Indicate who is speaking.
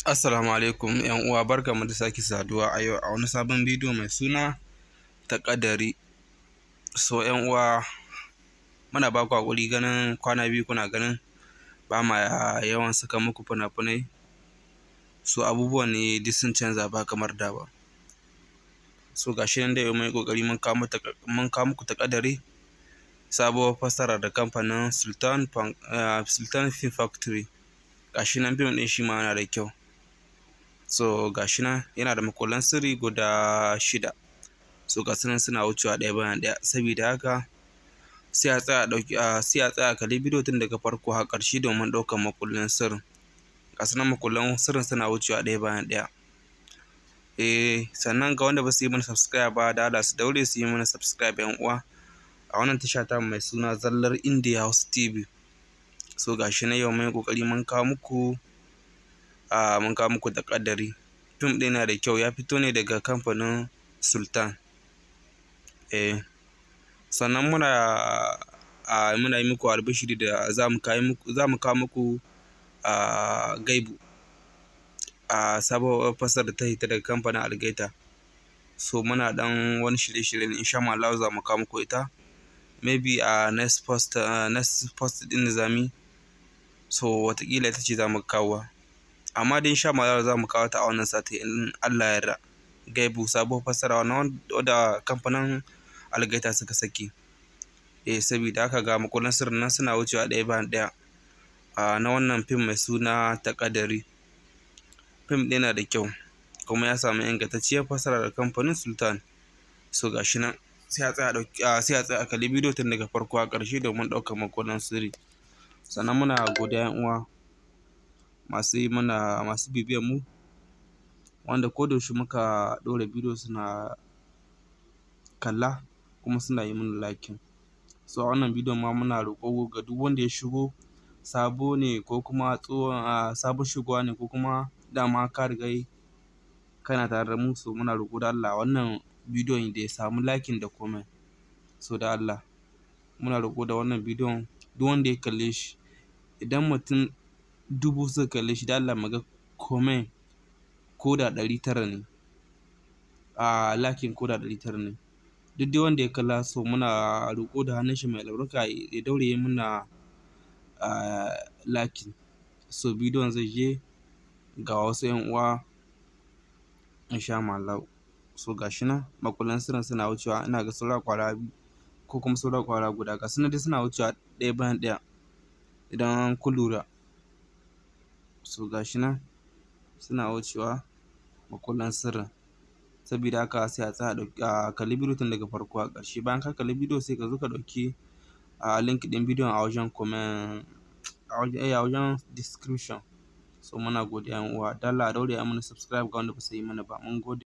Speaker 1: Assalamu alaikum ‘yan uwa, barkanmu da sake saduwa a yau a wani sabon bidiyo mai suna taƙadari. So ‘yan uwa, muna ba ku haƙuri ganin kwana biyu kuna ganin ba ma yawan saka muku fina-finai. So abubuwan ne duk sun canza ba kamar da ba. So ga shi nan dai mun yi ƙoƙari mun kawo muku taƙadari, sabuwar fassara da kamfanin Sultan Film Factory. Ga shi nan fim ɗin shi ma yana da kyau. So ga shi nan yana da makullan sirri guda shida. So ga su nan suna wucewa ɗaya bayan ɗaya. Sabida haka sai a tsaya a kalli bidiyo tun daga farko har ƙarshe domin ɗaukar makullin sirrin. Ga su nan makullan sirrin suna wucewa ɗaya bayan ɗaya. Sannan ga wanda ba su yi mana subscribe ba, da Allah su daure su yi mana subscribe, ‘yan uwa, a wannan tasha tamu mai suna Zallar India Hausa TV. So ga shi nan yau mun yi ƙoƙari mun kawo muku taƙaddari. Fim ɗin yana da kyau, ya fito ne daga kamfanin Sultan. Sannan muna yi muku albishiri da za mu kawo muku Gaibu, a sabuwar fassarar da ta fita daga kamfanin Algaita. So muna ɗan wani shirye-shirye ne, insha Allahu za mu kawo muku ita. Maybe a next post ɗin da za mu yi. So wataƙila ita ce za mu kawowa. Amma dai insha Allahu za mu kawo ta a wannan sati in Allah ya yarda. Gaibu, sabuwar fassara wannan wadda kamfanin Algaita suka saki. Sabida haka ga makullan sirrin nan suna wucewa ɗaya bayan ɗaya na wannan fim mai suna Taƙadari. Fim ɗin yana da kyau kuma ya samu ingantacciyar fassara daga kamfanin Sultan. So ga shi nan sai a tsaya a kalli bidiyo tun daga farko har ƙarshe domin ɗaukar makullan sirri. Sannan muna godiya, ‘yan uwa, masu yi mana masu bibiyan mu, wanda ko da yaushe muka ɗora bidiyo suna kalla kuma suna yi mana liking. So a wannan bidiyon ma muna roƙo ga duk wanda ya shigo sabo ne ko kuma tsohon sabon shigowa ne ko kuma dama ka riga kana tare da mu, so muna roƙo da Allah wannan bidiyon da ya samu liking da comment. So da Allah muna roƙo da wannan bidiyon, duk wanda ya kalle shi, idan mutum 1000 suka kalle shi, da Allah mu ga comment ko da 900 ne, a liking ko da 900 ne. Duk dai wanda ya kalla, so muna roƙo da hannun shi mai albarka ya daure ya muna liking. So bidiyon zai je ga wasu ‘yan uwa insha Allahu. So ga shi nan makullan sirrin suna wucewa, ina ga saura ƙwara biyu ko kuma saura ƙwara guda. Ga su nan dai suna wucewa ɗaya bayan ɗaya idan kun lura. So ga shi nan suna wucewa makullan sirrin. Sabida haka sai a tsaya a kalli bidiyo tun daga farko har ƙarshe. Bayan ka kalli bidiyo, sai ka zo ka ɗauki link ɗin bidiyon a wajen comment, a wajen description. So muna godiya, ‘yan uwa. Da Allah a daure a mana subscribe ga wanda ba su yi mana ba. Mun gode.